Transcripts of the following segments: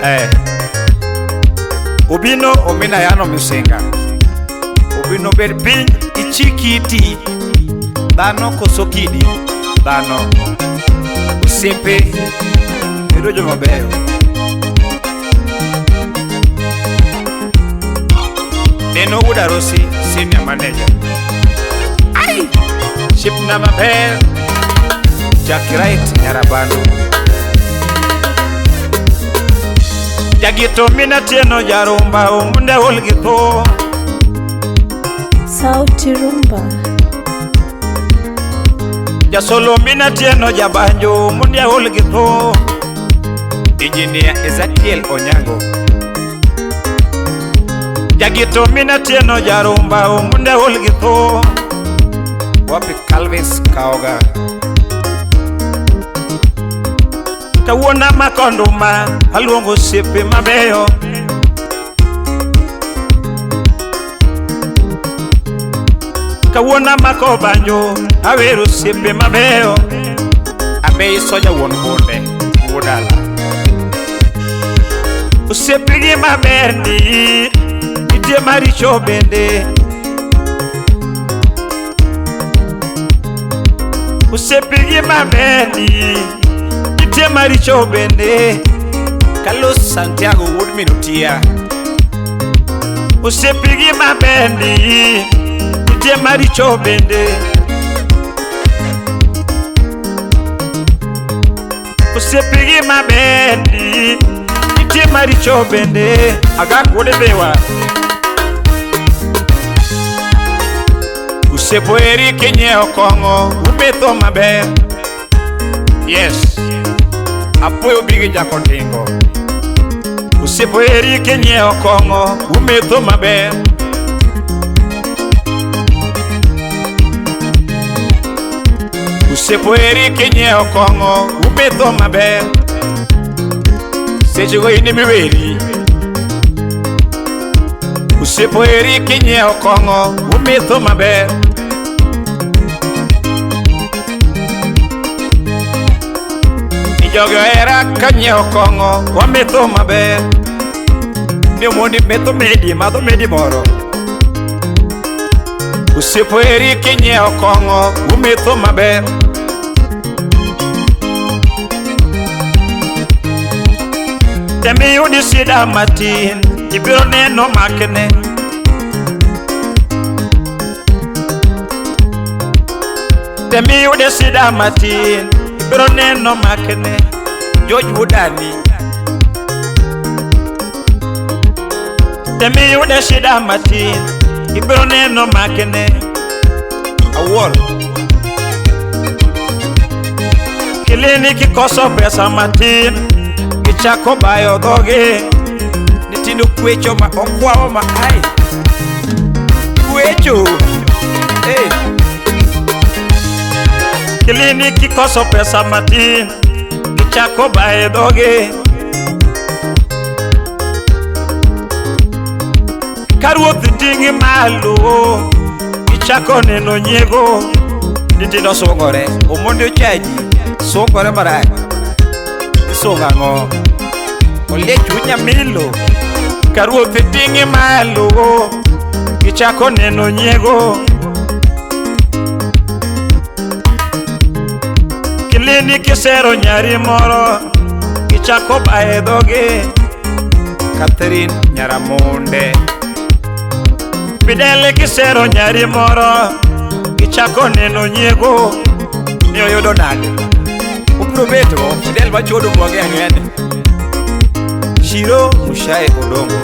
Eh. Obino omina yano misinga. Obino bed piny ichikiti. Dhano koso kidi. Dhano. Osiepe bedo joma beyo. Neno wuod Arosi, senior manager. Ai! Shipna maber. Jack Wright Nyarabano. Jagito mina tieno jarumba omunde ol gi tho. Sauti Rumba. Jasolo mina tieno jabanjo omunde ol gi tho. Engineer Ezekiel Onyango. Jagito mina tieno jarumba omunde ol gi tho. Wapi Calvis Kaoga. Kawuono amako nduma aluongo osiepe mabeyo. Kawuono amako banjo awero osiepe mabeyo. Abei soja wuon bunde wuod dala. Osiepegi maber ndi nitie maricho bende. Osiepegi maber ndi nitie maricho bende. Carlos Santiago wuod min Otia. Osiepegi maber ndi nitie maricho bende. Osiepegi maber ndi nitie maricho bende. Agak wuod Dhiwa. Osiepo eri kinyiewo kong'o umetho maber. Yes. Apuoyo bigi jakotingo. Osiepo eri kinyiewo kong'o umetho maber. Osiepo eri kinyiewo kong'o umetho maber. Sechego in emiweri. Osiepo eri kinyiewo kong'o umetho maber. Jogi ohera kanyiewo kong'o wametho maber. Ni omondi metho medi madho medi moro. Osiepo eri kinyiewo kong'o umetho maber. Tem iyudi shida matin ibiro neno makne. Tem iyude shida matin ibiro neno makne. George Wudani. Tem iyude shida matin ibiro neno makne. Awuor. Kilini kikoso pesa matin gichako bayo dhogi. Nyithindo kwecho ma okwawo ma ai. Kwecho. Hey. Kilini kikoso pesa matin gichako bayo dhogi. Ka ruoth ting'i malo gichako neno nyiego. Nyithindo sungore. Omondi ochaji sungore marach. Isungo ang'o? Oliech chunya milo. Ka ruoth ting'i malo gichako neno nyiego. Kilini kisero nyari moro gichako baye dhogi. Catherine Nyaramonde. Fidel kisero nyari moro gichako neno nyiego. Ni oyudo nade? Obiro beto Fidel machodo mwage ang'wen. Shiro Mushae Odongo.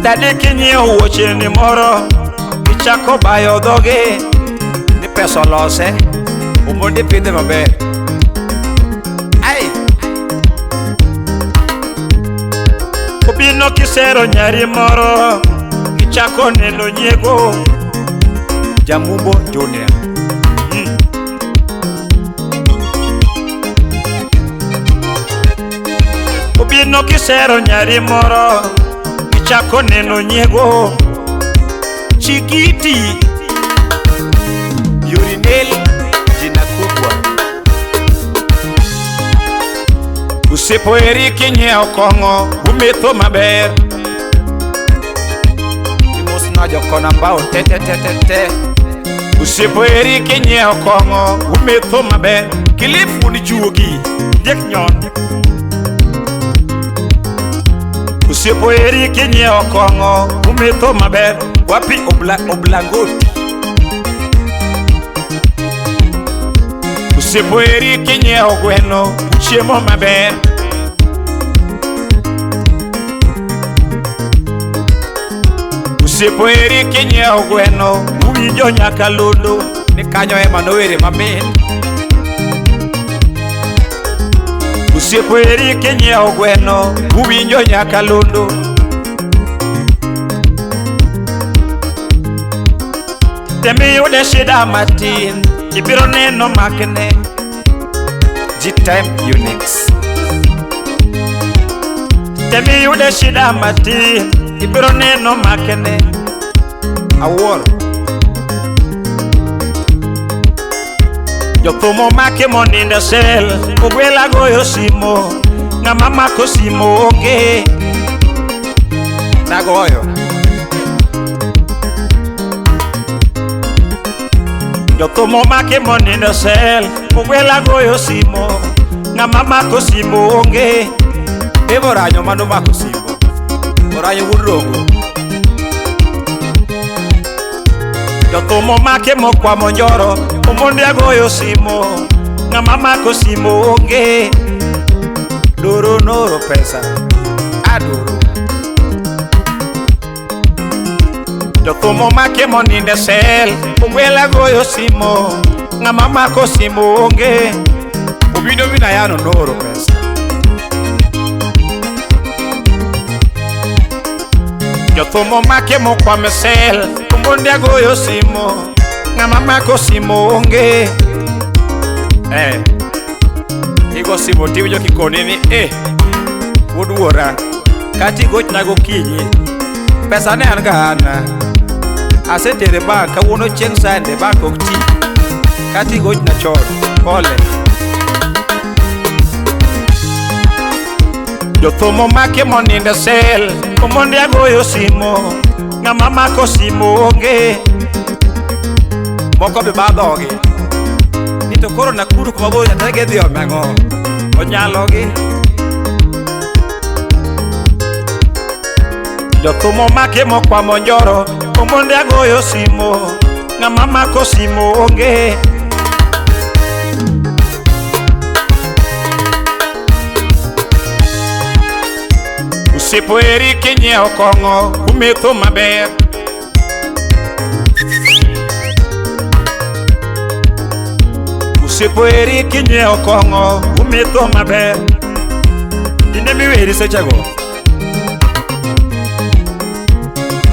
Dadi kinyiewo wuocheni moro gichako bayo dhogi. Ni pesa olose. Omondi pidhe maber. Ai! Obino kisero nyari moro gichako neno nyiego. Jamumbo Junior. Obino kisero nyari moro gichako neno nyiego. Chikiti. Urinel jina kubwa. Osiepo eri kinyiewo kong'o umetho maber. Imosna jokona mbao te te te te te. Osiepo eri kinyiewo kong'o umetho maber. Kilifu ni juogi diek nyon. Osiepo eri kinyiewo kong'o umetho maber. Wapi oblangoti. Osiepo eri kinyiewo gweno uchiemo maber. Osiepo eri kinyiewo gweno uwinjo nyakalondo. Ni kanyo ema nowere mamit. Osiepo eri kinyiewo gweno uwinjo nyakalondo. Temiyude shida matin ibiro neno makne. G-Time Unix. Temiyude shida matin ibiro neno makne. Awuoro. Jothum omaki monindo e sel, ogwela goyo simo, ng'ama mako simo onge. Nagoyo. Jothum omaki monindo e sel, ogwela goyo simo, ng'ama mako simo onge. Dave Oranyo manomako simo. Oranyo wuod Rongo. Jothum omaki mokwamo njoro, omondi agoyo simo, ng'ama mako simo onge. Doro nooro pesa. Adoro. Jothum omaki monindo e sel, ogwela goyo simo, ng'ama mako simo onge. Obino Minayano nooro pesa. Jothum omaki mokwamo e sel, omondi agoyo simo, ng'ama mako simo onge. Igo simo tiwinjo kikoni ni wuod wuora, kata igochna gokinyi, pesa ne an ga ana. Asetere bank kawuono chieng' Sunday bank ok ti. Kata igochna chon, pole. Jothum omaki monindo e sel, omondi agoyo simo, ng'ama mako simo onge. Moko be ba dhogi. Ni to koro Nakuru kuma bor nyaka gidhi ome ang'o? Onyalogi. Jothum omaki mokwamo njoro, omondi agoyo simo, ng'ama mako simo onge. Osiepo eri kinyiewo kong'o umetho maber. Osiepo eri kinyiewo kong'o umetho maber. Kinde miweri sechego.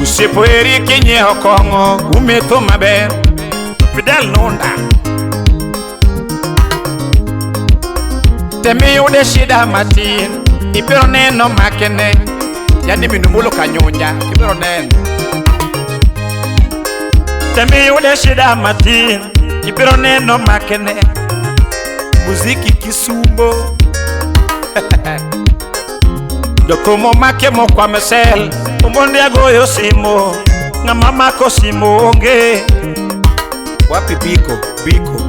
Osiepo eri kinyiewo kong'o umetho maber. Fidel Nunda. Temiyude shida matin ibiro neno makene. Yani minumulo kanyunja ibiro neno. Temiyude shida matin ibiro neno makene. Muziki Kisumo. Jothum omaki mokwamo e sel, omondi agoyo simo, ng'ama mako simo onge. Wapi biko biko.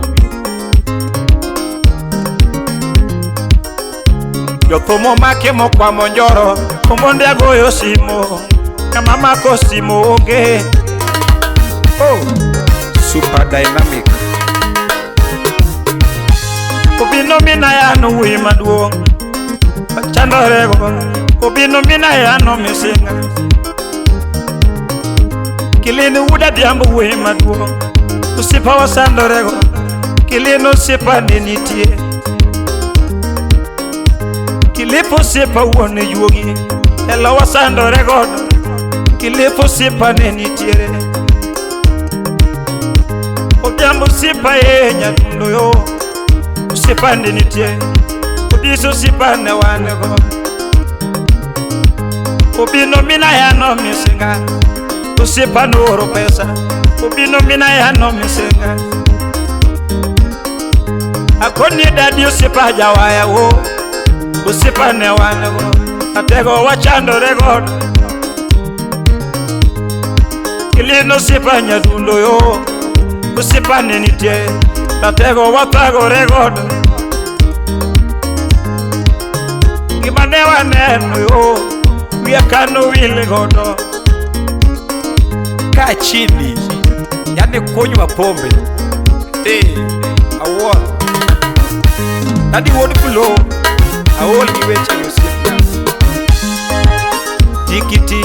Jothum omaki mokwamo njoro, omondi agoyo simo, ng'ama mako simo onge. Oh, super dynamic. Obino minayano wuoyi maduong', wachandorego. Obino minayano misinga. Kilini wuod Adhiambo wuoyi maduong', osiepa wasandorego. Kilin osiepa ne nitie. Kilipo osiepa wuon juogi, elo wasandore godo. Kilipo osiepa ne nitiere. Odhiambo osiepa e nyadundo yo, osiepa ne nitie. Odiso osiepa ne wan go. Obino minayano misinga, osiepa nooro pesa. Obino minayano misinga. Akoni dadi osiepa jawaya wo, Osiepa ne wan go, atego wachandore godo. Kilino osiepa nyadundo yo, osiepa ne nitie, atego wathagore godo. Gima ne waneno yo, wiya kanowil godo. Kaa chini, yani kunywa pombe. Eh, awuoro. Dadi wuod Flo, aol gi weche osiepna. Tikiti.